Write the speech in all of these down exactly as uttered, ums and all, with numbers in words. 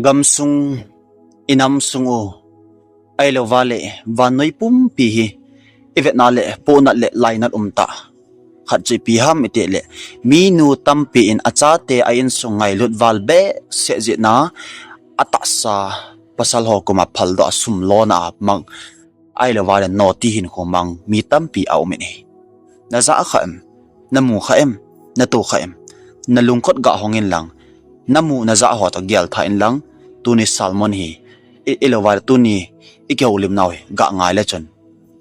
Gamsung, inam sung u, ahilouva le vannoi pumpi hi ivetna le ponat le lainat umtah. Khat chu ipi ham itile, minu tampi in achate a insung ngailut val behseh jeh a, atahsa pasal ho koma phaldoh a sum lona a mang, ahilouva le noti hinkho mang mi tampi aumin ahi. Najah kha em? Namu kha em? Nato kha em? Nalungkot gah hong inlang, namu najah ho toh gel tha inlang, tuni sermon hi, i, ilouva le tuni ikihoulimnau hi gah ngai le chun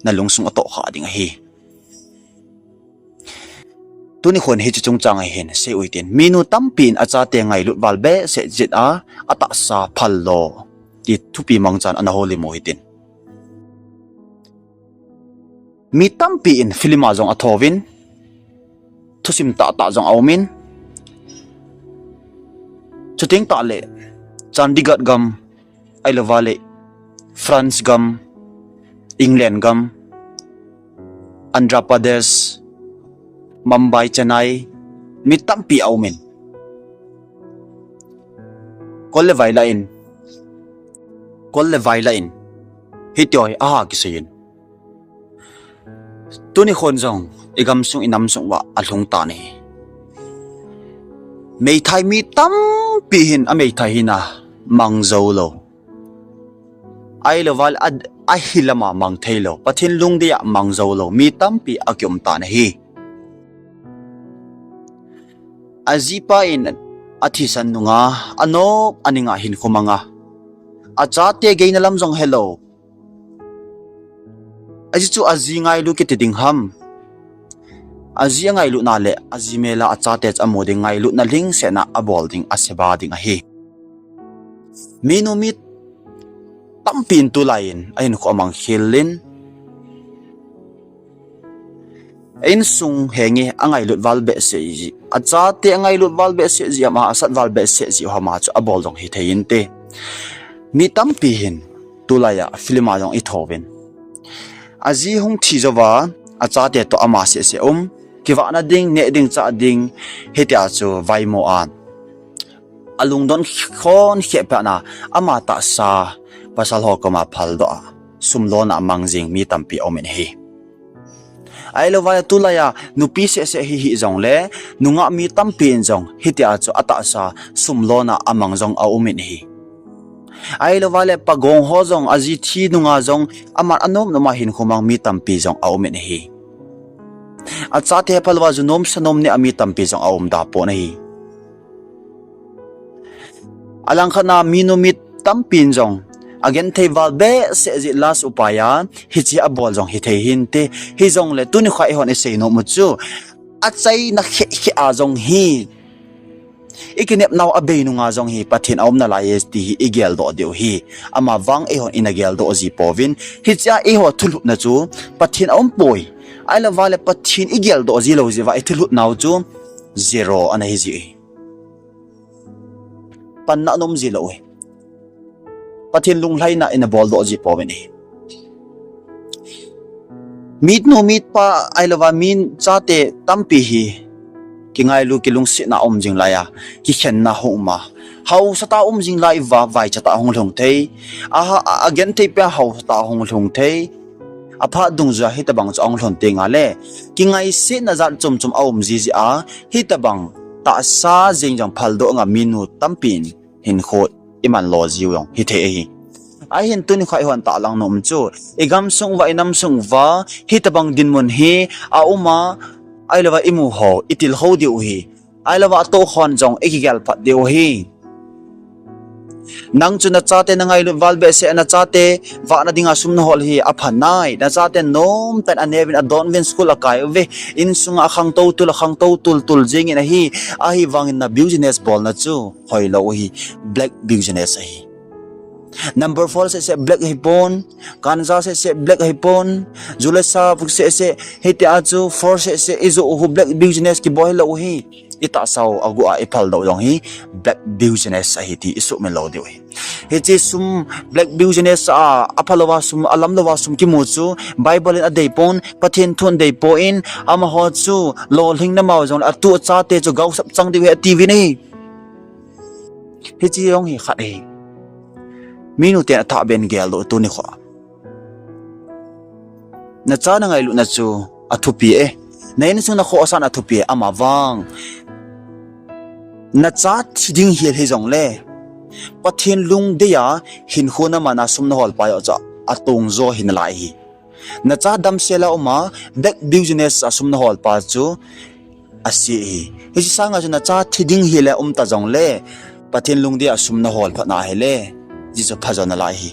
nalungsung atoh kha ding ahi. Tuni khon hiche chungchang a hin sei u hitin, minu tampi in achate ngailut val behseh jeh a, atahsa phaldoh ti thupi mangchan ana houlim u hitin. Mi tampi in film a jong athouvin, thusim tahtah jong aumin, chuteng tahle Chandigarh gam, ahilouva le France gam, England gam, Andhra Pradesh, Mumbai, Chennai, mi tampi aumin, kol le vai lah in, kol le vai lah in, hiti ho hi aha kisei in. Tuni khon jong igamsung inamsung uva alhung tan ahi. Meithai mi tampi hin ameithai hina mang joulou, ahilouva le a, ahi lama mang theilou, Pathen lungdei a mang joulou mi tampi akium tan ahi. Ajipa in athisan nunga anop aninga hinkho manga, achate geina lam jong helou, ajeh chu aji ngailu kiti ding ham? Aji angailutna le aji mel a achate chu amu ding ngailutna lhingsetna abol ding, aseba ding ahi. Minu mi tampi in tulai in ahinkho amang khel in, insung henge angailut val behseh jeh, achate angailut val behseh jeh ham, asat val behseh jeh ham a chu abol jong hithei inte. Mi tampi hin tulai a film a jong ithouvin, aji hung thi jouva achate toh ama sehseh um, kivahna ding, neh ding, chah ding, hitia chu vaimo a alungdon khon khehphatna, ama tahsa pasal ho koma phaldoh a sum lona a mang jing mi tampi aumin ahi. Ahilouva le tulai a nupi sehseh hi hih jongle, nungah mi tampi in jong hitia chu atahsa sum lona amang jong aumin ahi. Ahilouva le pagong ho jong aji thi nunga jong aman anom nom a hinkho mang mi tampi jong aumin ahi. Achate hepha louva ju nom sa nom neh a mi tampi jong aum da pon ahi. Alangkhatna minu mi tampin jong agenthei val behseh jeh last upai a hiche abol jong hithei hinte. Hijongle tuni kho a eihon isei nom u chu, achaina kheh kheh a jong hi, ikinepnau abei nunga jong hi Pathen aum nalai e ti hi igeldoh diu ahi. Amavang eihon ina geldoh ji pouvin, hichea eiho thulhutna chu Pathen aumpoi. Ahilouva le Pathen igeldoh ji lou jeh uva ithulhutnau chu zero ana hi ji ahi. Panna anom ji lou ahi. Pathen lunglhaina ina boldoh ji pouvin ahi. Minu mipa ahilouva mi chate tampi hi kingailu kilungsetna um jing lai a, kikhenna hung um a, haosatah a um jing lai uva, vaicha tah a hung lhung thei, aha, a, agenthei pia haosatah a hung lhung thei, aphat dungjuia hitobang chu ahung lhun tengle, kingaisetna jat chomchom aum jiji a, hitobang tahsa jeng jong phaldoh ngam minu tampin hinkho iman lo jiu jong hithei ahi. Ahin tuni kho a eihon tahlang nom chu, igamsung uva, inamsung uva hitobang dinmun hi aum a, ahilouva imu ho, itilkhou diu ahi. Ahilouva atohkhon jong ikigel phat diu ahi. Nang chu nachate nangailut val behseh a, nachate vahna dinga sum nahol hi apha nai. Nachate nomtah in aneuvin, adonuvin, school akai uve. Insunga akhangtou tul, akhangtou tul tul jengin ahi. Ahivangin na business bolna chu hoilou ahi. Black business ahi. Number four sehseh black ahipon, ganja sehseh black ahipon, julesa sehseh, hitia chu four sehseh ijoh u black business kibol hilou ahi. Itahsau aguh a iphaldoh jong hi black business ahi ti isuhmil lou diu ahi. Hiche sum, black business a, aphalouva sum, alamlouva sum kimu chu Bible in adeipon, Pathen thun deipon, amaho chu lolhing namau jongle atu achate chu gaosap chang diu ahi atiuvin ahi. Hiche jong hi khat ahi. Minu ten athah ben geldoh tuni kho. Nacha nangailutna chu athupi e. Na insung na khohsahna athupi e, ama vang. Nacha thi ding hel hijongle, Pathen lungdei a hinkho naman a sum nahol pa joh chu atong jo hinalai ahi. Nacha damsel a um a, bag business a sum nahol pa chu ase ahi. Hiche sanga chu nacha thi ding hel a um ta jongle, Pathen lungdei a sum nahol phat na hile, hiche chu phajo nalai ahi,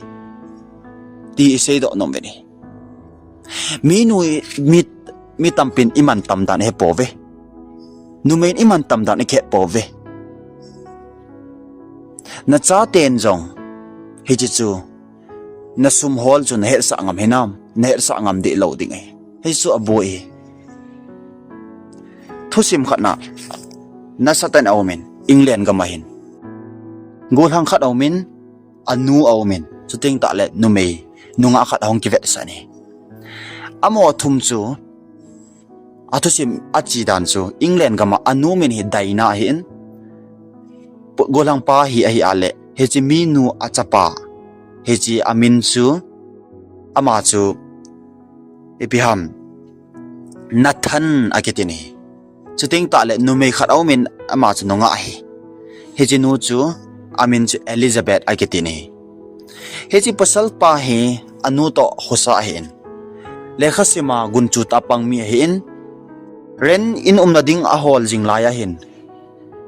ti iseidoh nom uvin ahi. Minu, mi, mi tampin imantam dan ihepouve. Numeiyin imantam dan ihet pouve. Nachaten jong hiche chu, nasum hol chu nahetsah ngam hinam, nahetsah ngam deh lou ding ahi. Hichu aboi ahi. Thusim khatna, nasatah in aumin, England gam a hin, golhang khat aumin, anu aumin, chuteng tahle numei, nungah khat ahung kivetsah in ahi. Amaho thum chu, athusim ache dan chu, England gam a anu min hi Diana ahin, golhang pa hi ahi a le, hiche minu achapa, hiche amin chu, ama chu, ipi ham, Nathan akitin ahi. Chuteng tahle numei khat aumin, ama chu nungah ahi. Hiche nu chu, amin chu Elizabeth akitin ahi. Hiche pasalpa hi anu toh khosa ahin, lekhasim a gunchu tah a pang mi ahin, rent in umna ding ahol jing lai ahin,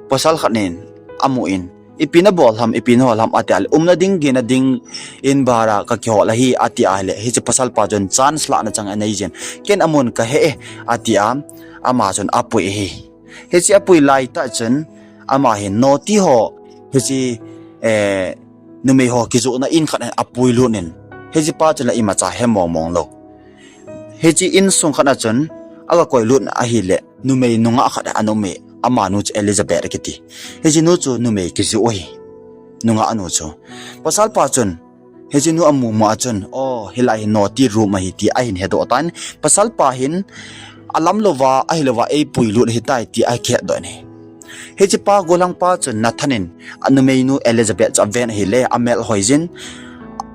pasal khat in amun, ipi nabol ham, ipi nahol ham atia le, umna ding, gehna ding in bhara kakihol ahi atia ahile, hiche pasalpa chun chance lahna chang anei jin, ken amun kahe e atia, ama chun apui ahi. Hiche apui laitah chun, ama hin noti ho, hiche, eh, numei ho kijohna in khat a apuilut in, hiche pa chun la imacha he mongmong lou. Hiche insung khat a chun, agakoilut ahile, numei nungah khat ana um e, amanu chu Elizabeth akiti. Hiche nu chu numei kijoh ahi, nungah nu chu. Pasalpa chun, hiche nu amu ma a chun, o, hilai hi noti room ahi ti ahin hedoh tan, pasalpa hin, alam louva, ahilouva eipuilut ahitai ti akihetdoh in ahi. Hiche pa golhang pa chun Nathan in, anumeinu Elizabeth chu aven ahile, amelhoi jin,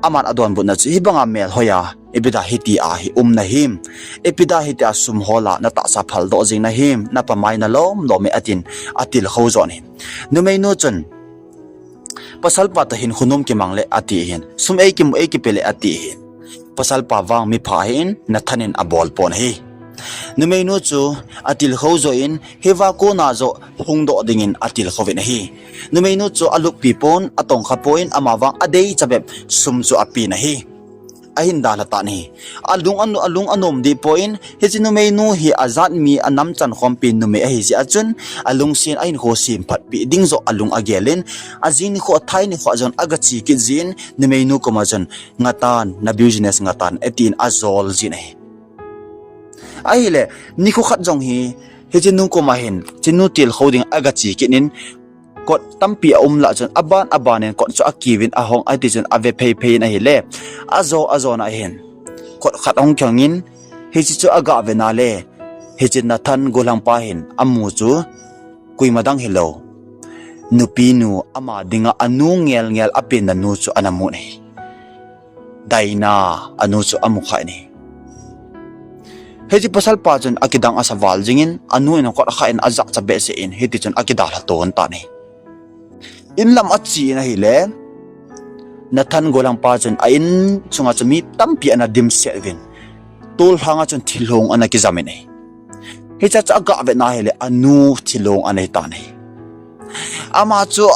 aman adonbutna chu, hibanga melhoi a, ipi dia hitia hi um nahim, ipi dia hitia sum hol a natahsa phaldoh jing nahim, napamai nalom lom e atin, atilkhou jon ahi. Numeinu chun, pasalpa toh hinkho nom kimang le ati ahin, sum eikimu eikipe le ati ahin. Pasalpa vang mipha ahin, Nathan in abolpon ahi. Numeinu chu atilkhou joh in, hiva kona joh hungdoh dingin atilkhouvin ahi. Numeinu chu aluppi pon, atongkha pon, ama vang adeicha bep sum chu apen ahi. Ahin dalha tan ahi. Alung anu, alung anom deh pon, hiche numeinu hi ajat mi anam chan khompi numei ahijeh a chun, alungset ahinkho semphatpi ding joh alung agel in, ajing nikho athai nikho jong agache kit jin, numeinu koma chun, ngatan, na business ngatan, atin ajol jin ahi. Ahile, nikho khat jong hi, hiche nu koma hin, hiche nu tilkhou ding agache kit in, kot tampi aum lah chun, aban aban in kot chu akiuvin ahong, atichun ave phei phei in ahile, ajo ajo na ahin, kot khat ahung khangin, hiche chu agah vena le, hiche Nathan golhang pa hin amu chu, koima dang hilou, nupinu ama dinga anu ngel ngel apenna nu chu ana mun ahi. Diana anu chu amu khan ahi. Hiche pasalpa chun akidang asa val jingin, anu in kot khan ajahcha behseh in, hitichun akidalha ton tan ahi. Inlam ache in ahile, Nathan golhang pa chun a insunga chu mi tampi ana dimset uvin, tolhang a chun thilong ana kijam in ahi. Hiche chu agah vena ahile, anu thilong ana hitan ahi. Ama chu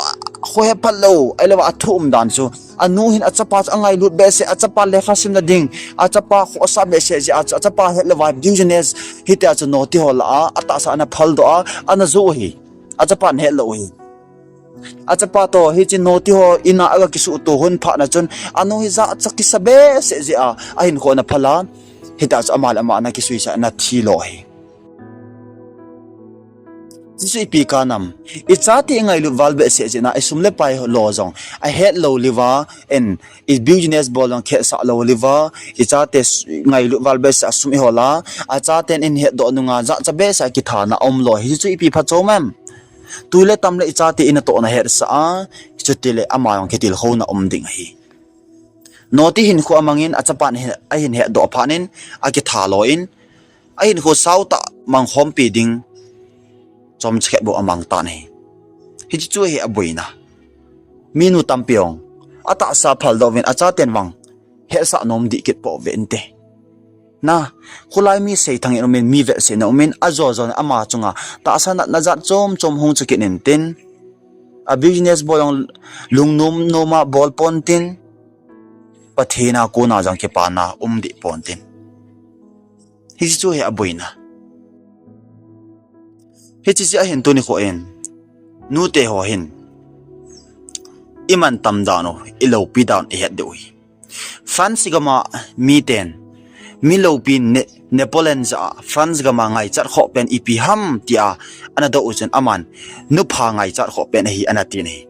khohephat lou, ahilouva athu umdan chu, anu hin achapa chu angailut behseh, achapa lekha simna ding, achapa khohsah behseh jeh a chu, achapa hetlouva business hitia chu noti ho lah a atahsa ana phaldoh a, ana joh ahi. Achapan hetlou ahi. Achapa toh hiche noti ho in a agakisuhto hon phatna chun, anu hi jachat kisa behseh jeh a ahinkho ana phal a, hitia chu ama le ama ana kisuisah, ana thilo ahi. Chuchu ipi kanam, ichate ingailut val behseh jeh a, isum le pai lo jong ahetlou liuva, in, i business bol jong khetsah lou liuva, ichate s-, ngailut val behseh a sum ihol a, achaten in hetdoh nunga jachat behseh a kithana aumlou ahi, chuchu ipi phatchom em? Tule tam le ichate in atohna hetsah a, chutile ama jong kitilkhouna um ding ahi. Noti hinkho amangin achapan ahin hetdoh phat in akitha lou in, ahinkho sautah mangkhompi ding chomcha khat bou amang tan ahi. Hiche chu ahi aboina. Minu tampi jong atahsa phaldoh uvin achaten vang hetsah nom dih kit poh uve inte. Na, kholai mi seithangin umin, mi vetsahna umin, ajo jo in ama chunga tahsa natna jat chom chom hung chu kit intin, a business bol jong lungnom noma bol pontin, Pathen a kona jong kipana um dih pontin. Hiche chu ahi aboina. Hiche jeh a hin tuni nikho in nute ho hin imantam dan u, iloupi dan u ihet diu ahi. France gam a miten mi loupi Ne-, Napoleon jah a France gam a ngaichat khoh pen ipi ham tia ana doh u chun aman, nupha ngaichat khoh pen ahi, ana tin ahi.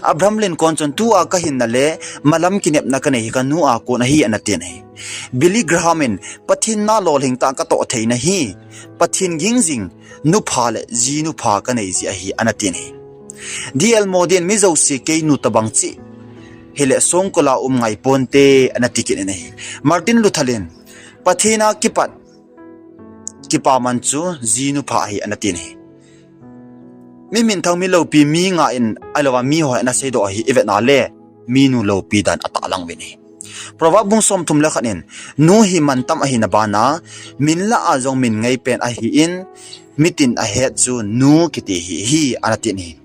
Abraham Lincoln chun tua kahinna le malam kinepna kanei hi kanu a kon ahi, ana tin ahi. Billy Graham in Pathen na lolhing tah a katoh theina hi Pathen ging jing nupha le jinupha kanei jeh ahi, ana tin ahi. D L Moody in mi jouse kei nu tobang cheh hile songkul a um ngai ponte, ana ti kit in ahi. Martin Luther in Pathen a kipat kipaman chu jinupha ahi, ana tin ahi. Mi minthang, mi loupi, mi ngah in ahilouva miho ana seidoh ahi ivet na le, minu loupi dan atahlang uvin ahi. Proverb bung somthum le khat in, nu hi mantam ahina bana, min lah a jong min ngei pen ahin, mitin ahet chu nu kiti hi ahi, ana tin ahi.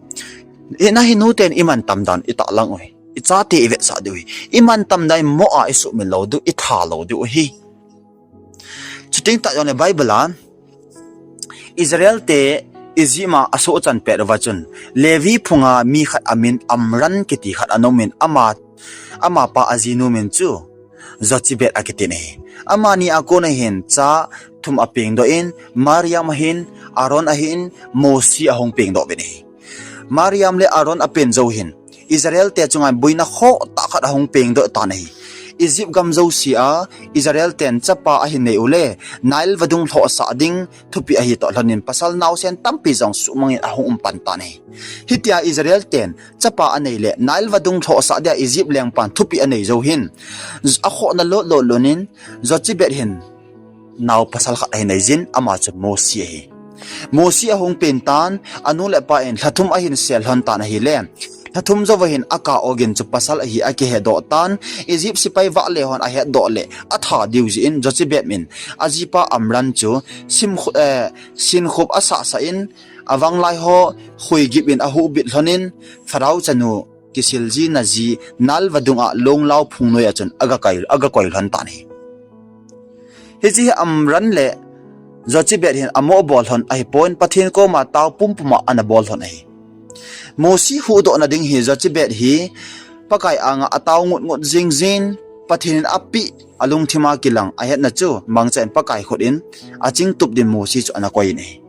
Hijeh a hi nuten imantam dan itahlang u ahi. Ichate ivetsah diu ahi. Imantam dan imoh a isuhmil lou diu, itha lou diu ahi. Chuteng tah jongle Bible a Israel te Egypt a asohchan pet uva chun Levi phunga mi khat amin Amram kiti khat ana umin, ama, amapa ajinu min chu Jochebed akitin ahi. Amani a kon ahin cha thum apengdoh in, Mariam ahin, Aaron ahin, Mosi ahung pengdoh uvin ahi. Mariam le Aaron apen jou hin Israel te chunga boina khohtah khat ahung pengdoh tan ahi. Egypt gam jouse a Israel ten chapa ahin nei u le, Nile vadung lhohsah ding thupeh ahi toh lhonin pasal naosen tampi jong suhmangin ahung um pan tan ahi. Hitia Israel ten chapa anei le Nile vadung lhohsah dia Egypt lengpan thupeh anei jou hin, akhohna lotlot lhonin Jochebed hin nao pasal khat ahin nei jin, ama chu Mosi ahi. Mosi ahung pen tan, anu le apa in lha thum ahin sel lhon tan ahile, lha thum jouva hin akah ogin chu pasal ahi akihedoh tan, Egypt sepai vahle hon ahetdoh le atha diu jeh in Jochebed in ajipa Amram chu sim khu-, eh, sinkhup asahsah in, avanglai ho khuigip in ahuhbit lhonin, Pharaoh chanu kisil ji naji Nile vadung a longlao phungnoi a chun aga kai, aga koi lhon tan ahi. Hiche hi Amram le Jochebed hin amoh bol lhon ahipon, Pathen koma tao pumpum a ana bol lhon ahi. Mosi huhdohna ding hi Jochebed hi Pakai anga atao ngut ngut jing jin, Pathen in apeh alungthim a kilang ahetna chu mangcha in Pakai khut in achingtup din Mosi chu ana koi in ahi.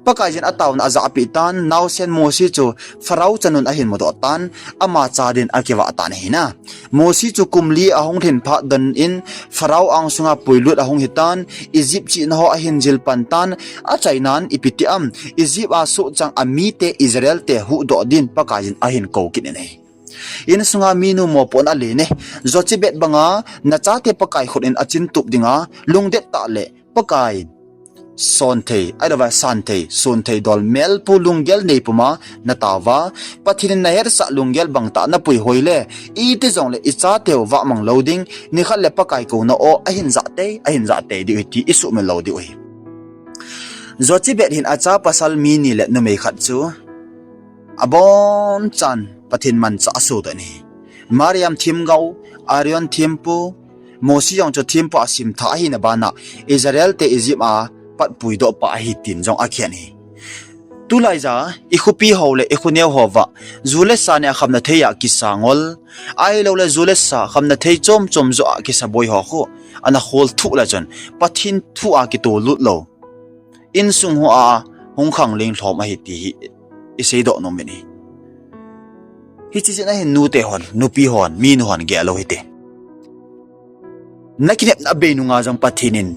Pakaiyin ataona ajahpeh tan, naosen Mosi chu Pharaoh chanun ahin mudoh tan, ama cha din akivah tan ahi na. Mosi chu kum li ahung lhin phat don in Pharaoh angsunga puilut ahung hitan, Egypt chihna ho ahin jil pan tan, achainan ipi ti am, Egypt a sohchang amite Israel te huhdoh din Pakaiyin ahin kou kit in ahi. Insunga minu mopohna alen e, Jochebed banga nachate Pakai khut in achingtup dinga, lungdet tah le Pakai sonthei, ahilouva santhei, sonthei dol melpu lunggel neipuma nataova, Pathen in nahetsah lunggel bangtah napuihoi le, iti jongle ichateu vahmang lou ding, nikhat le Pakai kouna o ahin jahtei, ahin jahtei diu ahi ti isuhmil lou diu ahi. Jochebed hin acha pasal mi ni le numei khat chu abonchan Pathen manchah asodoh in ahi. Mariam themgao, Aaron thempu, Mosi jong chu thempu a simtha ahina bana Israel te Egypt a patpuidoh pa ahi tin jong akhen ahi. Tulaija ikhopi ho le ikhoneo hova ju le sa nia khamna thei a kisangol, ahiloule ju le sa khamna thei chom chom joh a kisaboi ho khu ana kholthuh le chun Pathen thu a kitolut lou, insung hoa hung khanglen lhom ahi ti hi iseidoh nom in ahi. Hiche jeh a hin nute hon, nupi hon, minu hon gel lou hite. Nakinepna abei nunga jong Pathen in,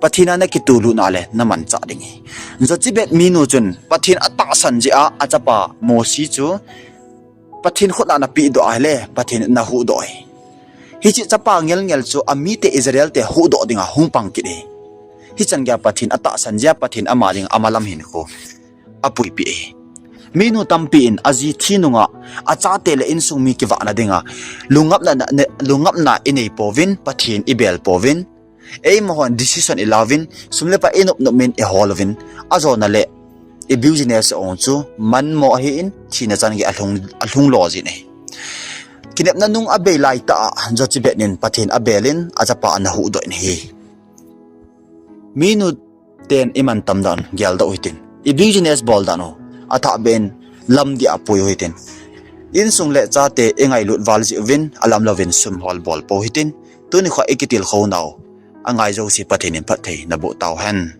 Pathen a nakitolutna le namanchah ding ahi. Jochebed minu chun Pathen atahsan jeh a achapa Mosi chu Pathen khut a napehdoh ahile Pathen in anahuhdoh ahi. Hiche chapa ngelngel chu amite Israel te huhdoh dinga hung pang kit e. Hichan geiya Pathen atahsan jeh a Pathen ama dinga amalam hinkho apuipeh e. Minu tampi in aji thi nunga achate le insung mi kivahna dinga lungngapna, lungngapna inei pouvin, Pathen ibel pouvin, eimahon decision ilauvin, sum le pai inop nop in ihol uvin, ajona le i business ong chu manmo ahin, thina chan gei alhung, alhung lo jin ahi. Kinepna nung abei laitah a Jochebed in Pathen abel in achapa ana huhdoh in ahi. Minu ten imantam dan geldoh u hitin, i business bol dan u athahbeh in lamdih a pui u hitin, insung le chate ingailut val jeh uvin alam louvin sum hol bol pou hitin, tuni kho ikitilkhou nau angai jouse Pathen in phatthei naboh tauhen.